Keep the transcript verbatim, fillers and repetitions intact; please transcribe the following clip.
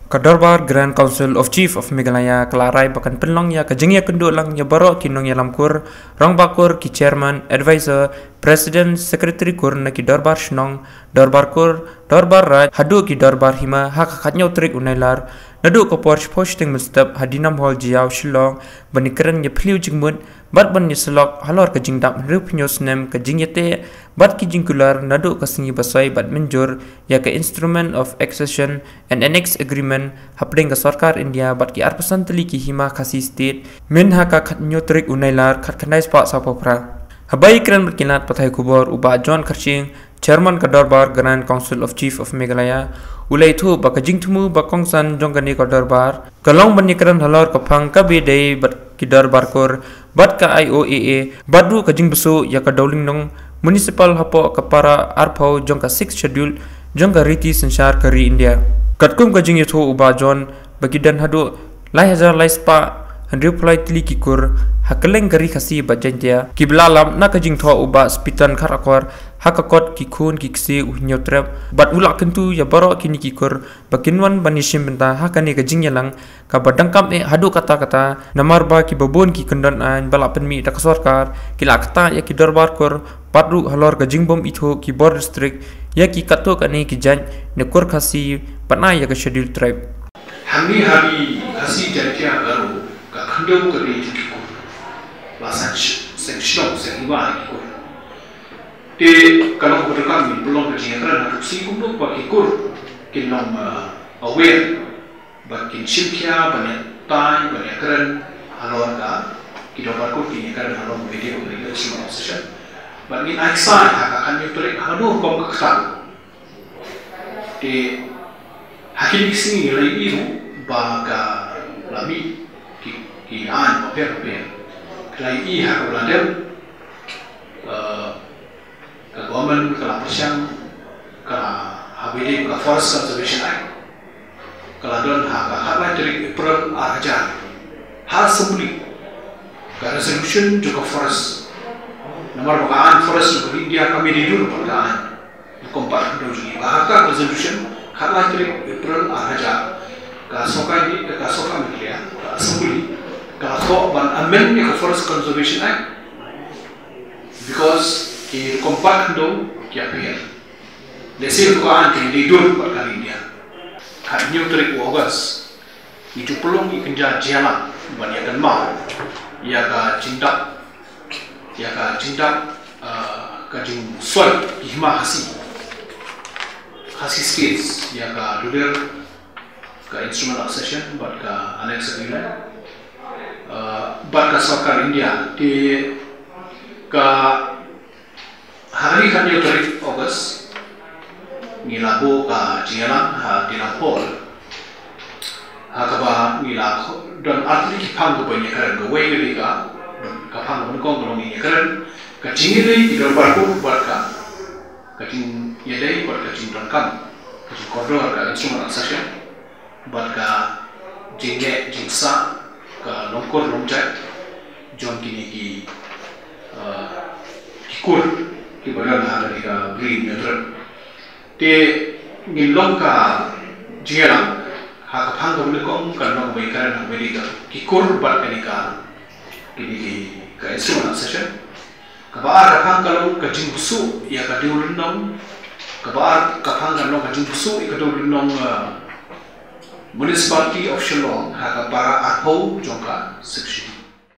Ka Dorbar Grand Council of Chief of Meghalaya ka la rai ba kan pynlong ïa ka jingïakynduh lang ïa baroh ki nongïalam kur, rangbah kur, ki chairman, advisor, president, secretary kur na ki dorbar shnong, dorbar kur, dorbar raid, haduh ki dorbar hima ha ka khathynñiew tarik u Nailar, naduh ka por shiphew shiteng mynstep ha Dinam Hall Jaiaw Shillong, ban ïakren ïaphylliew jingmut bad ban ïasyllok halor ka jingdap hynriewphew snem ka jingïateh bad ki jingkular naduh ka sngi ba soi bad mynjur ïa ka Instrument of Accession and Annex Agreement hapdeng ka sorkar India bad ki arphew san tylli ki hima Khasi State, myn ha ka khathynñiew tarik u Nailar khatkhyndai spah sawphew phra. Haba ïakren bad ki lad pathai khubor u Bah John Kharshing, Chairman ka Dorbar Grand Council of Chief of Meghalaya, u la ïathuh ba ka jingthmu ba kongsan jong kane ka dorbar ka long ban ïakren halor ka phang kaba ïadei bad ki dorbar kur bad ka I O A A, bad ruh ka jingbsuk ïa ka dewlynnong municipal hapoh ka para arphew jong ka Sixth Schedule jong ka riti synshar ka ri India. Katkum ka jingïathuh u Bah John ba ki don haduh lai hajar lai spah hynriewphew lai tylli ki kur ha kylleng ka ri Khasi bad Jaiñtia kiba la lap na ka jingthoh u Bah Spitan Kharakor ha ka kot Ki Khun Ki Ksiew U Hynñiewtrep, bad u la kyntu ïa baroh kine ki kur ba kin wan ban ïashim bynta ha kane ka jingïalang kaba donkam eh haduh katta katta, namar ba kiba bun ki kyndon aiñ ba la pynmih da ka sorkar ki la ktah ïa ki dorbar kur bad ruh halor ka jingbym ithuh ki bor district ïa ki katto katne ki jait ne kur Khasi ban ai ïa ka Scheduled Tribe. Hangne ha ri Khasi Jaiñtia Garo ka khyndew ka dei jong ki kur. La seng sh-, seng shnong seng hima ha ki kur. Te ka long kaba donkam ngin pynlong ka jingïakren ha ka sngi kumno ba ki kur kin long, uh, aware bad kin shim khia ban ïatai ban ïakren halor ka ki dorbar kur, kin ïakren halor ka video ka Instrument of Accession. Bad ngin ai ksai ha ka khathynñiew tarik ha kano rukom ka ktah. Te ha kine ki sngi ngi la ïohi ruh ba ka la mih ki, ki aiñ bapher bapher. Ka la ïohi ha kaba la dep, eh, ka government ka la pyrshang, ka la, haba ïadei ka Forest Conservation Act, ka la don ha ka khatlai tarik April ar hajar ha Assembly ka resolution jong ka forest. Namar ba ka aiñ forest jong ka India kam ïadei dur bad ka aiñ rukom pat khyndew jong ngi. Ba ha ka resolution khatlai tarik April ar hajar ka sorkar India, ka sorkar Meghalaya, ka Assembly ka la thoh ban amend ïa ka Forest Conservation Act, because ki rukom pat khyndew ki apher. Lehse ruh ka aiñ ka ïadei dur bad ka India. Khathynñiew tarik u August ngi ju pynlong ïa ka jingïalang ban ïakynmaw ïa ka jingdap, ïa ka jingdap, ah, ka jingsoi ki hima Khasi, Khasi States, ïa ka dulir ka Instrument of Accession bad ka Annex Agreement, ah, bad ka sorkar India. Te ka ha kane ka khathynñiew tarik August ngi la buh ka jingïalang ha Dinam Hall, ha kaba ngi la kho-, don artylli ki phang kiban ïakren. Kawei ka dei ka, ka phang kaba nyngkong ka long ïakren ka jingïadei ki dorbar kur bad ka, ka jingïadei bad ka jingdonkam, ka jingkordor ka Instrument of Accession bad ka jingleh jingsah ka longkur longjait jong kine ki, eh, ki kur kiba don ha kane ka Bri Hynñiewtrep. Te ngin long ka jingïalang ha ka phang kaba nyngkong, kan long kaba ïakren ha kaba ïadei ki kur bad kane ka, kine ki, ka Instrument of Accession. Kaba ar ka phang ka long ka jingbsuk ïa ka dewlynnong. Kaba ar ka phang ka long ka jingbsuk ïa ka dewlynnong, eh, Municipality of Shillong ha ka para arphew jong ka Sixth Schedule.